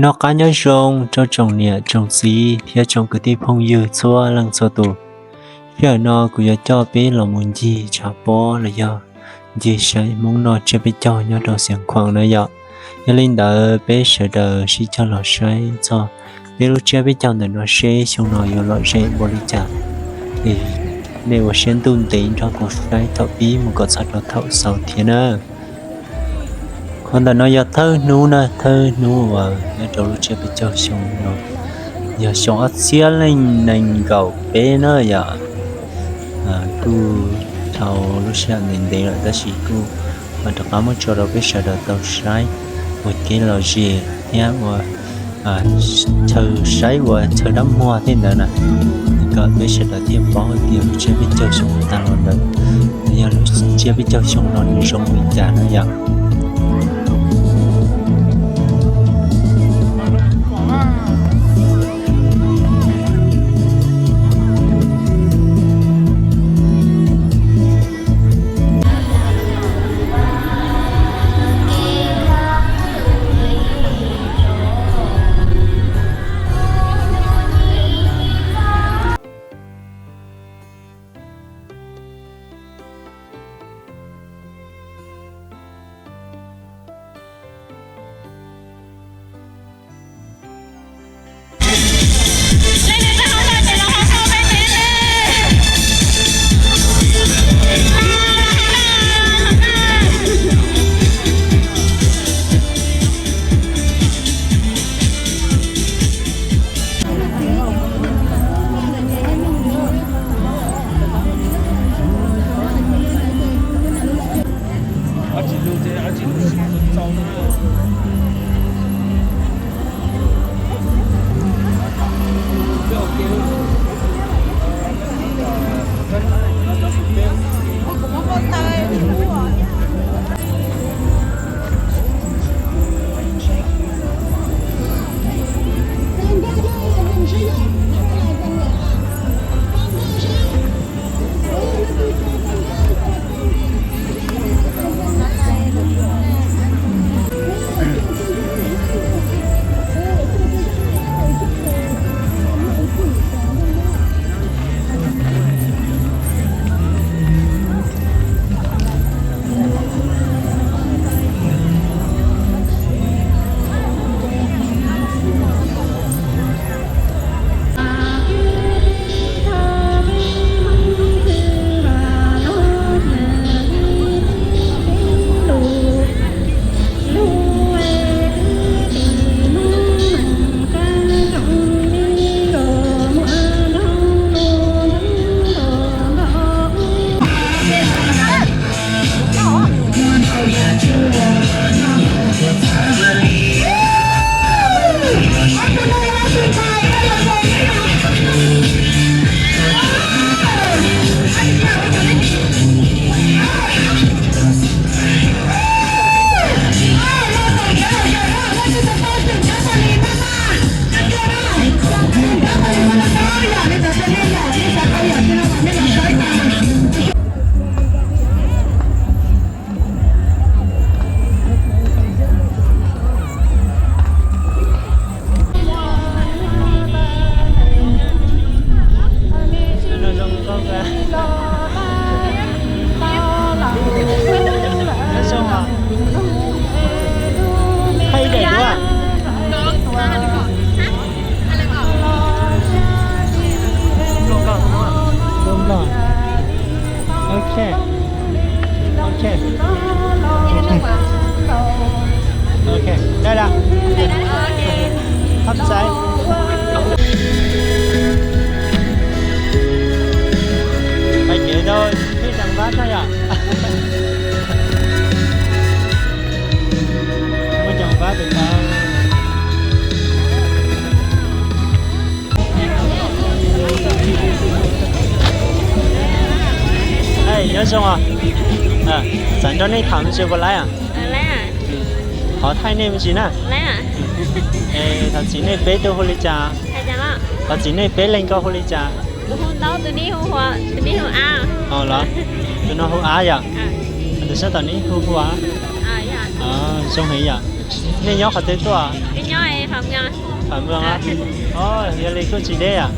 Noj qab nyob zoo rau tsoom niam tsoom txiv thiab tsoom kwv tij phooj ywg txhua leej txhua tus. Sij hawm no kuv yuav coj peb los mus ncig tshav pob los yog ncig saib Hmoob noj tsiab peb caug nyob rau Xiav Khuam na yom. Yog li ntawd peb sawv daws sib cog los saib txog peb lub tsiab peb caug ntawm no seb xyoo no yuav lom zem npaum li cas. Es nej ua siab ntuj ntev nrog kuv saib thaum pib mus kom txog rau thaum xaus thiab na. Qhov ntawm no yog thawj hnub na, thawj hnub uas nyob rau lub tsiab peb caug xyoo no yog xyoo ob txhiab leej nees nkaum peb na yom. Kuj dhau lub sij hawm ntev ntev lawm tab sis kuj mam rov qab muab tso rau peb sawv daws tau saib ua kev lom zem thiab ua chaw saib ua chaw dab muag tej ntawd na, kom peb sawv daws thiaj paub hais tias lub tsiab peb caug xyoo tag los ntawd yog lub tsiab peb caug xyoo no nws zoo li cas na yom. Ok. Ok. Ok, đây là. Hấp dẫn. Phải chịu thôi, biết rằng bác đó rồi. Mới chồng bác tụi tao. Ê, nyob zoo os. Xav nrog nej tham me ntsis puas laib? Qhov thaij nej me ntsis na. Es thov txim nej peb tug hu li cas? Thov txim nej peb leeg ko hu li cas? Los, tus no hu Av yom? Tus sab tom nej hu hu Av. Zoo heev yom. Nej nyob qhov twg tuaj? Nyob Pham Mws. Pham Mws. Yog li kuj tsis deb yom?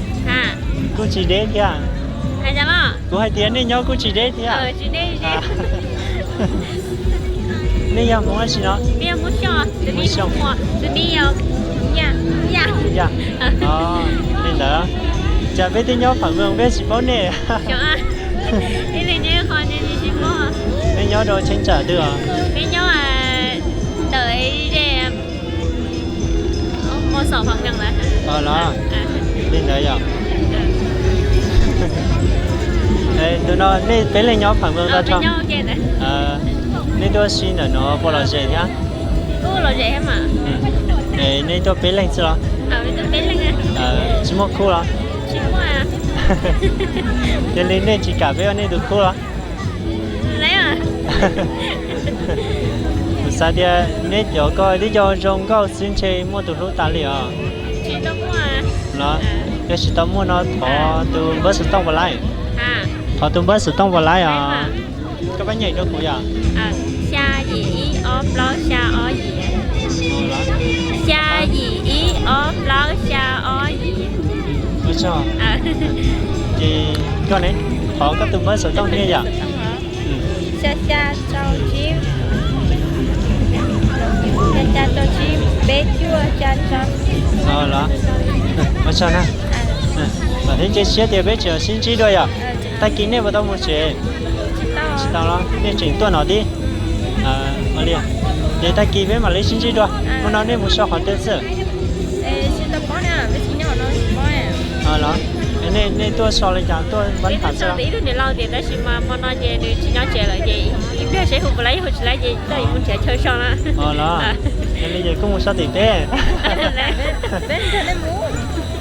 Kuj tsis deb thiab. Kuv hais tias nej nyob kuj tsis deb thiab. Nej yog Hmoob dab tsi no? Hmoob Xyooj. Li ntawd, cas peb twb nyob Pham Mws peb tsis paub nej. Nej nyob rau cheeb tsam twg os? Los, li ntawd yom. Tus no nej peb leeg nyob Pham Mws tag nrho. Nej tuaj si ntawm no puas lom zem thiab? Nej tuaj peb leeg xwb los? Tsis muaj khub los? Yog li nej tsis kam peb ua nej tus khub los? Kuv xav tias neb cov ko twb yog zoo nkauj xwb ntshe muaj tus hlub tas li os. Los, yog tsis tau muaj no thov tus npawb xov tooj puas laib? Thov tus npawb xov tooj puas laib os? Koj pab nyem rau kuv yom. Xya yim ib ob plaub xya ob yim. Xya yim ib ob plaub xya ob yim. Ces koj ne, thov koj tus npawb xov tooj thiab yom. Xya xya rau tsib, xya xya rau tsib peb cuaj xya rau. Los, ua tsaug na. Vam thiab cia siab tias peb tseem sib ntsib dua yom. Tag kis nej puas tau mus tsev? Tsis tau los nej tseem tuaj no tib? Ces tag kis peb mam li sib ntsib dua. Hmo no nej mus so qhov twg xwb? Los, nej tuaj so li cas, tuaj npab tham xwb? Ib tug niam laus tias tab sis mas hmo no ces nws tsis nyob tsev lawm ces ib pliag seb hu puas laib, hu tsis laib ces coj mus nrhiav chaw so na. Los, yog li ces kuj mus so tim peb.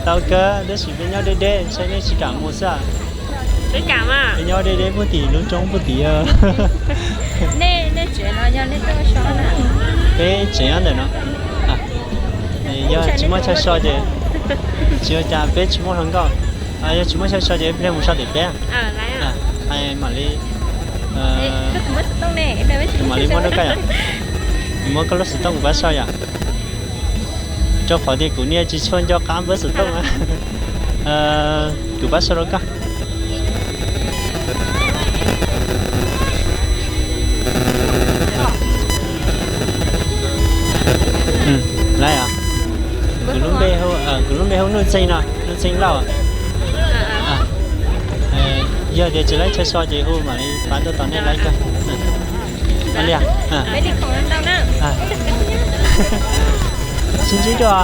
Tau kawg, tab sis peb nyob deb deb ntshe nej tsis kam mus xwb. Peb nyob deb deb puag tim lub roob puag tim. Peb tseem nyob ntawm no. Yog tsis muaj chaw so ces, tsis ua cas, peb tsis muaj hluas nkauj. Yog tsis muaj chaw so ces peb mus so tim peb. Mam li, mam li muab rau koj yom. Muab koj lub xov tooj kuv pab so yom. Rau qhov tias kuv niaj tsis tshua nco qab npawb xov tooj. Kuv pab so rau koj. Lawm os. Kuv lub npe hu Nuj Txeeg no, Nuj Txeeg Lauj. Yog tias tsis laib chaw so ces hu mam li pab tuaj tos nej laib kawg. Li, sib ntsib dua.